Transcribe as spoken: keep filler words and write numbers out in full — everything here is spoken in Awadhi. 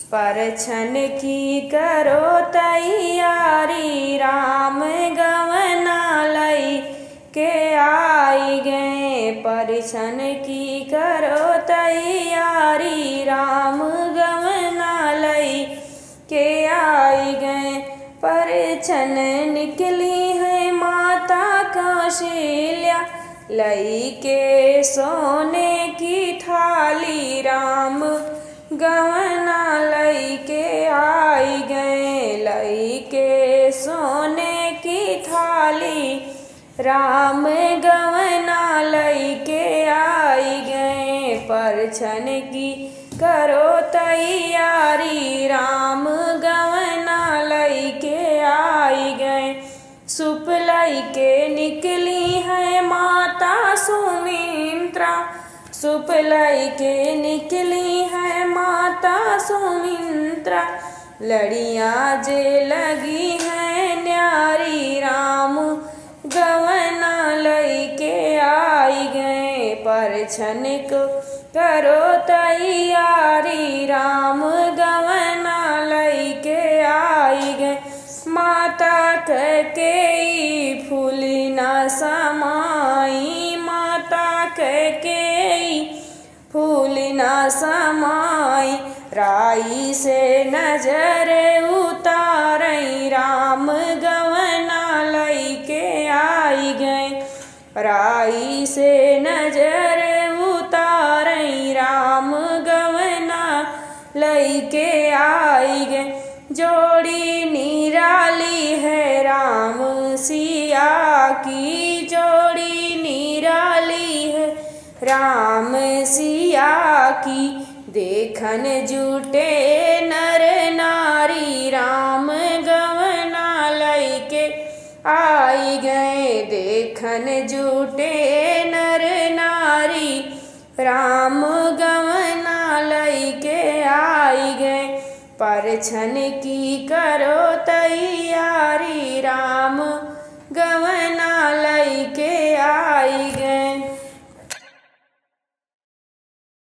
परछन की करो तैयारी, राम गवना लइके आई गए। परछन की करो तैयारी, राम गवना लइके आई गए। परछन निकली है माता कौशल्या, लइके सोने की थाली, राम गवना लइके आई गए। लइके सोने की थाली, राम गवना लइके आई गए। परछन की करो तैयारी, राम गवना लइके आई गए। सूप लइके निकली है माता सुमित्रा, सूप लइके निकली है माता सुमित्रा। लड़िया जे लगी है न्यारी, राम गवना लइके आई गए। परछन को करो तैयारी, राम गवना लइके आई गए। माता कैकेयी फूल ना समाई, माता कैकेयी फूल ना समाई। राई से नजर उतारई, राम गवना लइके आई गए। राई से नजर उतारई, राम गवना लइके आई गए। जोड़ी निराली है राम सिया की, जोड़ी निराली है राम सिया की। देखन जुटे नर नारी, राम गवना लइके आई गए। देखन जुटे नर नारी, राम गवना लइके आई गए। परछन की करो तैयारी, राम